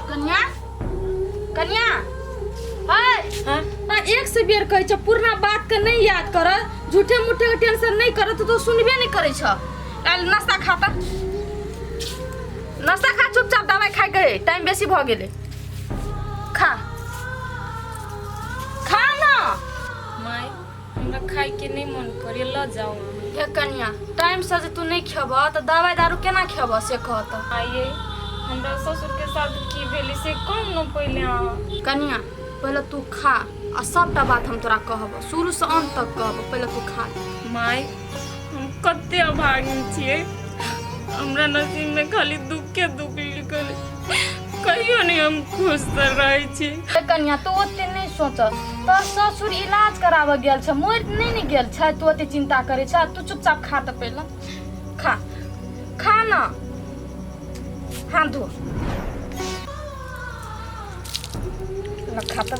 कन्या, कन्या, हाय हाँ, एक से बेर कहै छ पुरना बात के नहीं याद कर, झूठे मूठे के टेंशन नहीं कर, तो सुनबे नहीं करै छ। आयल नाश्ता खा त, नाश्ता खा चुपचाप, दवाई खाइ के टाइम बेसी भ गेलै, खा खा ना। माय हमरा खाइ के नहीं मन करे, ल जाओ। हे कन्या, टाइम से जे तू नहीं खेबह त दवाई दारू केना खेबह से कह त। आइए हमरा ससुर के साथ की भेलै से कम न पहिले अहाँ। कन्या पहिले तू खा आ सबटा बात हम तोरा कहब, शुरू से अंत तक कहब, पहिले तू खा। माय हम कते अभागिन छियै, हमरा नसीब में खाली दुख के दुख लिखल, कहियो नहीं हम खुश रहै छी। हे कन्या तू ओते नहीं सोच, तोर ससुर इलाज कराबऽ गेल छ, मरि नहीं ने गेल छ, तू ओते चिंता करै छ, तू चुपचाप खा त पहिले, खा खा ना, हाथ धो ल खा त,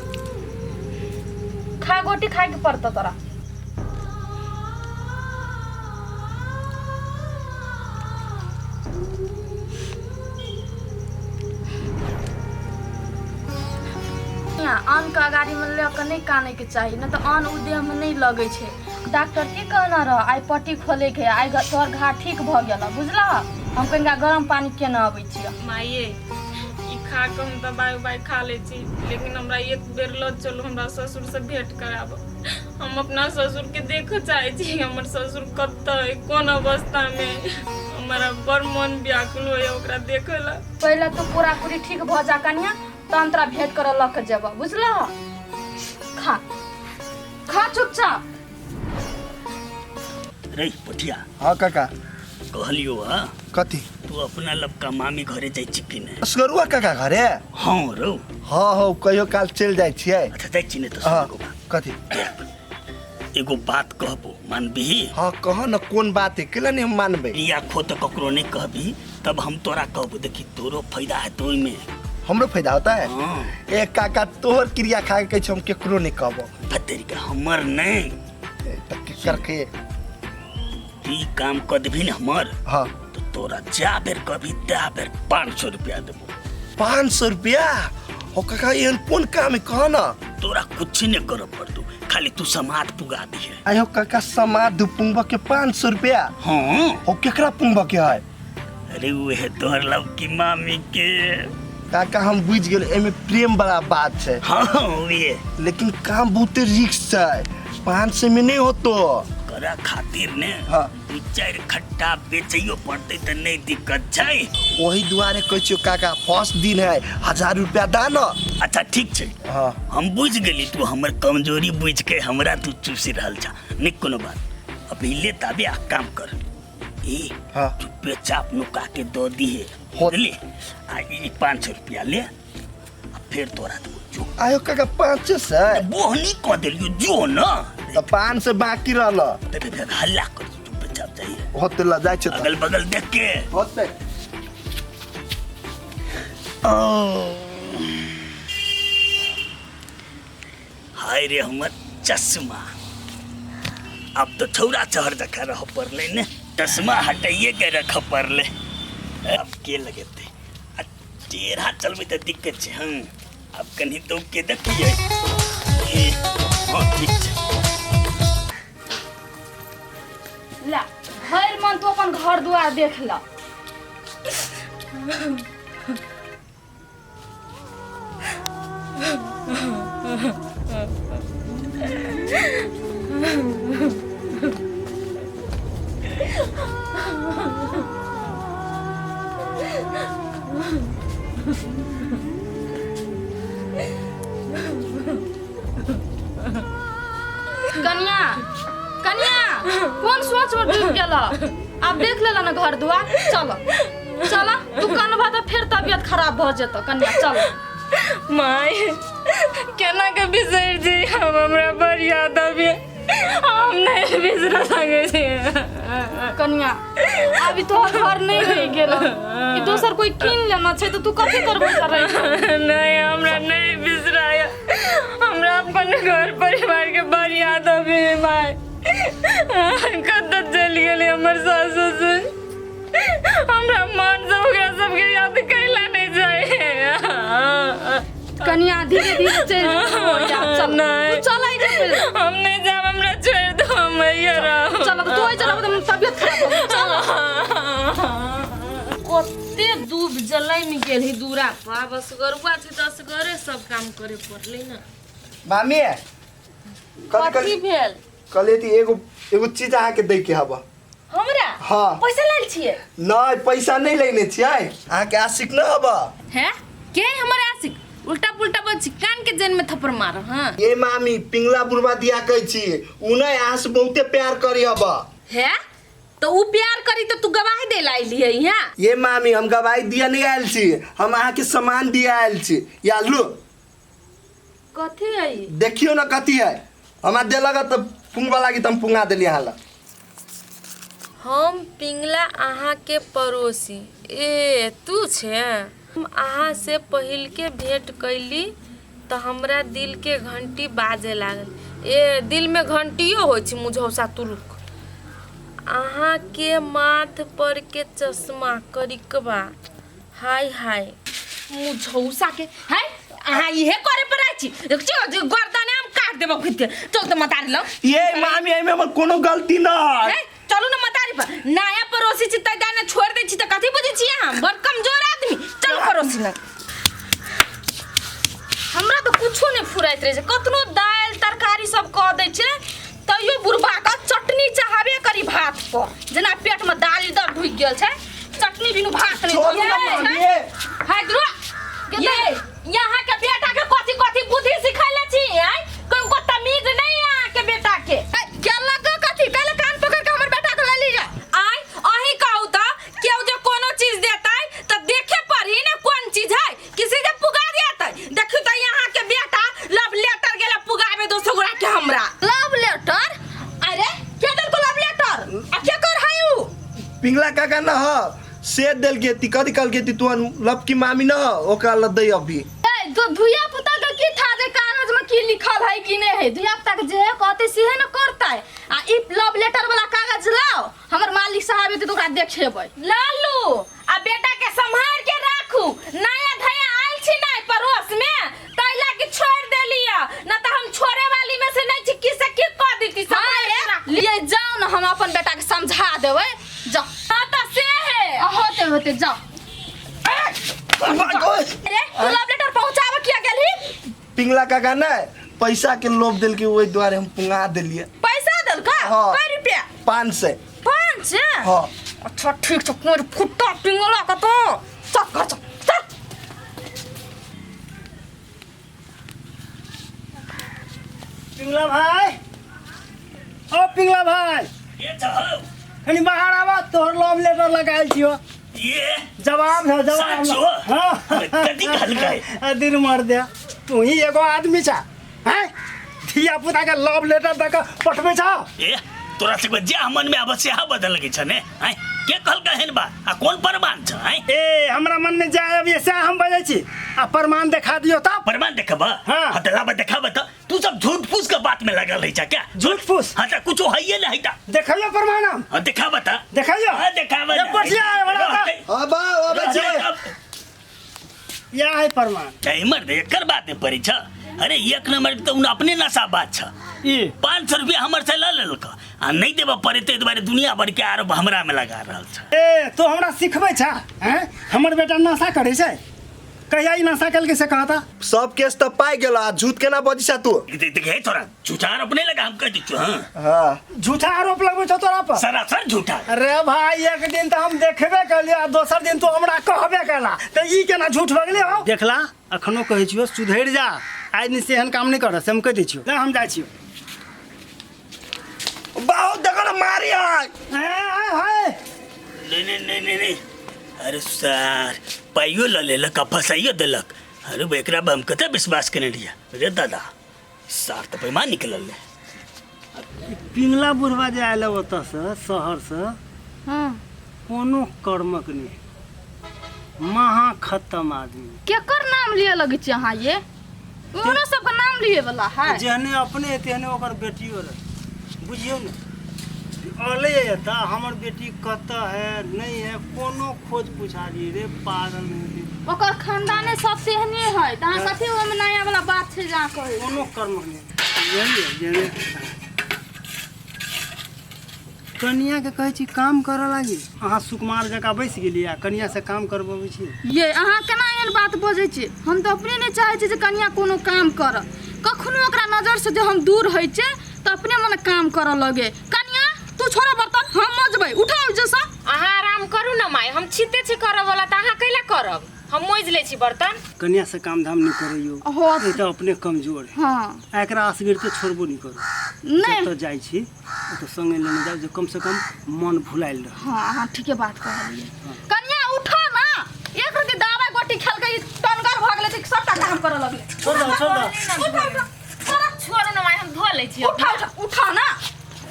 खा गोटी खाए के पड़तो तोरा। अन्न के अगाड़ी में लऽ कऽ नहि कानै के चाही, नहि तऽ अन्न ओ देह में नहि लगै छै। डॉक्टर की कहने रह, आइ पट्टी खोले के, आइ तोहर घाव ठीक भऽ गेल, बुझलह? हम कनिका गरम पानी केने अबै छियै। माये ई खा कऽ हम दबाइ उबाइ खा लै छी, लेकिन हमरा एक बेर लऽ चलू हमरा ससुर से भेंट कराबऽ, हम अपना ससुर के देखऽ चाहै छी, हमर ससुर कतऽ है, कोन अवस्था में, हमरा बड़ मन व्याकुल होइए ओकरा देखऽ ला। पहिले तू पूरा पूरी ठीक भऽ जा कनिया, तहन तोरा भेंट करऽ लऽ कऽ जेबऽ, बुझलह? खा खा चुपचाप। रे पोठिया। हाँ काका। कहलियो हाँ। कथी? तू अपना लबका मामी घरे जाइ छी कि नहि? असगरुआ काका घरे? हाँ रौ। हाँ हाँ कहियो काल चलि जाइ छियै। अच्छा जाइ छी ने तऽ हाँ, सुन एगो बात। कथी? एगो बात कहबो मानबिही? हाँ कह न, कोन बात है, केला नहीं हम मानबे? प्रिया खो तऽ ककरो नहीं कहबी, तब हम तोरा कहबो, देखी तोरो फायदा हेतौ ओहिमे। हमरो फायदा होता है? हाँ। ए काका तोहर क्रिया खा के कहै छी हम केकरो नहीं कहबो। भतेरी के हमर नहीं। ए, तऽ केकर के? तू ई काम कऽ देबही ने हमर? हाँ। तो तोरा जा बेर कभी ता बेर 500 रुपया देबो। 500 रुपया? हो काका एहन कोन काम है कह ना। तोरा कुछ नहीं करे पड़तो, खाली तू समाद पुगा दिहे। आयो काका समाद पुंगबा के 500 रुपया? हाँ। हो केकरा पुंगबा के है? अरे उहे तोहर लवकी मामी के। काका हम बुझ गेल, एमे प्रेम वाला बात है। हाँ, उहे। लेकिन काम बहुत रिस्क है, 500 में नहीं होतो। करा खातिर ने हाँ। दू चारि खट्टा बेचैयो पड़तै तऽ नहीं दिक्कत छै। वही दुआरे कहै छियौ काका, फर्स्ट दिन है, 1000 रुपया दा न। अच्छा ठीक छै। हाँ। हम बुझ गेली तू हमर कमजोरी बुझ के हमरा तू चूसि रहल छा, नहीं कोनो बात। अभी ले ताबे आ काम कर। ए, हाँ। चुपे चाप नुका के दो दिहे। हो। बुझली? आ ई 500 रुपया ले, आ फिर तोरा देबो जो। आयो काका 500? बोहनी कऽ देलियो जो न। तऽ 500 बाकी रहल। तऽ फिर हल्ला कर, चुपचाप जाइए। होते ल जाइ छै तऽ। अगल बगल देख के। होते। ओ। हाय रे हमर चश्मा, अब तो छौरा चहर जका रह पड़ले ने, चश्मा हटाइए के रख पड़ले। अब के लगेते आ टेढ़ा चलबै तऽ दिक्कत छै। हँ अब कनी तो के देखिए। हाँ ठीक छै। ला भरि मन तू अपन घर दुआर देख ल। कन्या, कन्या, कोन सोच में डूब गेल? आब देख लेला ना घर दुआर, चल चल, तू कनबा तऽ फेर तबियत खराब भऽ जेतौ। कन्या चल। माय केना के बिसरि जइयै हम, हमरा बड़ याद आबैए, हम नहि बिसरि सकै छियै। कनिया अभी तोहर घर नहीं रहि गेल, ई दोसर कोई कीन लेना छै तऽ तू कथी करबै कर रही? नहीं, हमरा नहीं बिसराया, हमरा अपन घर परिवार के बड़ याद अबे है माय। कतऽ चलि गेलै हमर सास ससुर? हमरा मन से ओकरा सबके याद कैला नहीं जाए। कनिया धीरे धीरे चलि चल। नहीं। तू चलै जेबै। हम नहीं जाब, हमरा छोड़ि दो, हम अइये रहब। चल, तू ओइ चलब तऽ तबियत खराब हो जेतौ। चल। कते दूब जलमि गेल है दूरा पर, बस गरुआ छै तऽ असगरे सब काम करे पड़लै ने। मामी, कथी? कथी भेल? कहलियै कि एगो एगो चीज अहाँके दै के हब। हमरा? हाँ। पैसा लेल छियै? नहि, पैसा नहि लेने छियै, अहाँके आशिक न हब। है के हमर आशिक? उल्टा पुल्टा बोल छी, कान के जन में थप्पड़ मार। हाँ। ये मामी, पिंगला बुढ़वा दिया कहै छी, उ नहि अहाँ से बहुते प्यार करी हब। है तो उ प्यार करी तो तू गवाही दे ला अइली है यहाँ? ये मामी, हम गवाही दिया नहीं आयल छी, हम अहाँके सामान दिया आयल छी। या लू। कथी है? देखियौ न कथी है। हमरा देलक तऽ पुंगबा लागी तऽ हम पुंगा देलियै अहाँ लग। हम पिंगला अहाँ के पड़ोसी। ए तू छे? हम अहाँ से पहिलके भेंट कैली तऽ हमरा दिल के घंटी बाजे लागल। ए दिल में घंटियो होइ छै मुझौसा? तू रुक। अहाँ के माथ पर के चश्मा करिकबा, हाय हाय, मुझौसा के है। अहाँ इहे करे पर आइ छी? देख छियो जे गर्दन हम काट देबो खुद के। चल तऽ मतारी लग। ये मामी, एहिमे हमर कोनो गलती न है। हे, चलू ने मतारी पर। नया पड़ोसी छी तै दाने छोड़ दै छी तऽ कथी बुझै छी अहाँ? बड़ कमजोर आदमी। चलू पड़ोसी लग। हमरा तऽ कुछो नहि फुराइत रहै छै। कतनो दालि तरकारी सब कऽ दै छै तैयो बुढ़बा के चटनी चाहबे करी भात पर, जेना पेट में दालि दर ढुकि गेल छै। चटनी बिनु भात नहि छोड़ू ना चलै मामी। छै। हाय ध्रुव, ये यहाँ के बेटा के कथी कथी बुद्धि सिखैले छी? आय कोई तमीज नहीं है अहाँ के बेटा के। क्या लगा कथी? पहले कान पकड़ के हमर बेटा के ले लीजा। आय अही कहू त केओ जे कोनो चीज देतै त देखे पड़ी ने कोन चीज है, किसी जे पुगा देतै। देखियो त यहाँ के बेटा लव लेटर गेला पुगाबे दोसर गोरा के हमरा। Love letter? अरे के देलको लव लेटर आ के कर है उ? पिंगला काका न ह से देल के ती, कथी कहल के ती तू लव की मामी न ह, ओकरा ल दे अभी। ए तो धुइया पुता के की था जे कागज में की लिखल है की नहीं है? धुइया पुता के जे कहते सेहे न करतै। आ ई लव लेटर वाला कागज लाओ, हमर मालिक साहब एते तऽ ओकरा देखेबै। लालू आ बेटा के संभाल के राखू। नया धया आयल छी नै पड़ोस में तै लागी छोड़ देलिया, न त हम छोड़े वाली में से नहीं छी। की से की कह देती, संभाल के राखू। लिए जाओ न, हम अपन बेटा के समझा देबै। जाओ। हाँ त से है। आ, होते होते जाओ। अरे तू लव लेटर पहुंचावे किया गेलही? पिंगला काका ने पैसा के लोभ देल के, ओहि दुआरे हम पुंगा देलियै। पैसा देलका? हाँ। कै रुपया? 500। 500? हाँ। अच्छा ठीक छै, कोर फुट्टा पिंगला के तो चल घर चल चल। पिंगला भाई, ओ पिंगला भाई। के छ हौ? कनी बाहर आवा, तोहर लव लेटर लगायल छियो। ये जवाब है, जवाब। साचो? हाँ। कथी कहलकै? दिल मर दे, तू ही एगो आदमी छा हैं, धिया पुता के लव लेटर दऽ के पठबै छा? ए तोरा सबके जे मन में आबै सेहा बदल लगे छ ने। आँय, के कहलकै एहन बात आ कोन प्रमाण छ? आँय। ए हमरा मन में जाय अभी से हम बजै छी, आ प्रमाण देखा दियो तब। प्रमाण देखब? हाँ। हाँ तऽ लाबऽ, देखाबऽ। तऽ तू सब झूठ फूस के बात में लगल रही छ क्या? झूठ फूस? हाँ, तऽ कुछो हइये नहीं त। देखियो प्रमाण हम। हाँ, देखाबऽ तऽ। देखियो। हाँ, देखाबऽ। ए, पठिया है बड़ा सा। अब अब छै। या है प्रमाण। मर्द, एकर बात में पड़ी छ। अरे एक नंबर के तऽ उन अपने नशा बात छ। ई 500 रुपया हमर से लऽ लेलक आ नहीं देबऽ पड़े ताहि दुआरे दुनिया भर के आरोप हमरा में लगा रहल छ। ए तो हमरा सिखबै छा हैं? हमर बेटा नशा करै छै? कहिया ई नशा केलकै से कहता। सब केस तऽ पाइ गेल आ झूठ केना बजै छा तू? देख देख, हे तोरा झूठा आरोप नहीं लगा, हम कह दै छियौ। हाँ। हाँ। झूठा आरोप लगबै छौ तोरा पर? सरासर झूठा। अरे भाई, एक दिन तऽ हम देखबे केलियै आ दोसर दिन तू हमरा कहबे केला, तऽ ई केना झूठ भऽ गेलै हौ? देखला, अखनो कहै छियौ सुधरि जा, आइ दिन से एहन काम नहि कर, से हम कहि दै छियौ। ले हम जाइ छियौ। बहुत देखो ना मारी है। ए, ए, हाय। नहीं नहीं नहीं नहीं नहीं, अरे सर पाइयो ल लेलक आ फसाइयो देलक। अरे बे, एकरा पर हम कते विश्वास केने रहियै। अरे दादा, सार तऽ पैमा निकलल। ई पिंगला बुढ़वा जे आयल ओतऽसँ शहरसँ हाँ कोनो कर्मक नहि महा खत्म आदमी। केकर नाम लिए लगै छी अहाँ ये? ओहनो सबके नाम लिए वाला है। जेहने अपने तेहने ओकर बेटियो रहे, बुझियौ ने। अलै एतऽ हमर बेटी कतऽ है नहीं है कोनो खोज पुछारी रे पागल नहीं। ओकर खानदाने सब तेहने है तऽ अहाँ कथी ओहिमे नया वाला बात छै जे अहाँ कहै छी? कोनो कर्मक नहि, बुझलियै? जेहने कनिया के कहै छी काम करऽ लागी, अहाँ सुकुमार जकाँ बैस गेलियै आ कनिया से काम करबबै छी। ये अहाँ केना एहन बात बजै छी? हम तऽ अपने नहि चाहै छी जे कनिया कोनो काम करऽ। कखनो ओकरा नजरसँ जे हम दूर होइ छियै तऽ अपने मने काम करऽ लगे। कनिया तू छोड़ बर्तन, हम मजबै, उठाउ जैसा। अहाँ आराम करू ने माय, हम छिते छी करऽ वाला तऽ अहाँ कैला करब? हम मोजि लै छी बर्तन। कनिया से काम धाम नहि करैयौ, हो ई तऽ अपने कमजोर है। हाँ आ एकरा असगरिते छोड़बो नहि करू। नहि जतऽ जाइ छी ओतऽ संगे लेने जाउ जे कम से कम मन भुलायल रह। हाँ अहाँ ठीके बात कहलियै। कनिया उठा ना, एक रति दवाई गोटी खेलकै ई टनगर भऽ गेलै तऽ सबटा काम करऽ लगलै। छोड़ दो, छोड़ दो। उठा, उठा, तोरा छोड़ू ने माय, हम धो लै छी। उठा उठा उठा ना,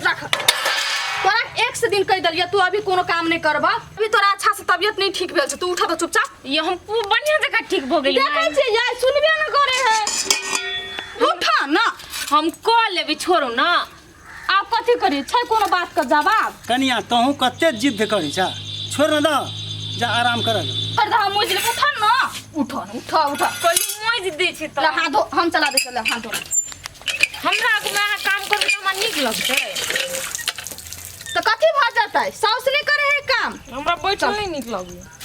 रख। तोरा एक से दिन कहि देलियै तू अभी कोनो काम नहि करबा, अभी तोरा अच्छा से तबियत नहीं ठीक भेल छै, तू उठा तऽ चुपचाप। ये हम खूब बढ़िया जगह ठीक भऽ गेली। देखै छियै यार, सुनबे न करे है। उठा ना। हम कऽ लेबै, छोड़ू ना। आब कथी करी छै कोनो बात के जवाब? कनिया तहूँ कते जिद्द करै छा, छोड़ न दह, जा आराम कर। कर दह, हम मोजि लेबै। उठा ना, उठा ना, उठा उठा। कहली मोजि दै छी तऽ ले हाथ धो, हम चला दै छी, ले हाथ धो। हमरा आगूमे अहाँ काम करबै तऽ हमरा नीक लगतै? तऽ कथी भऽ जेतै? साउस नहि करे है काम? हमरा बैठल नहि नीक लगैया।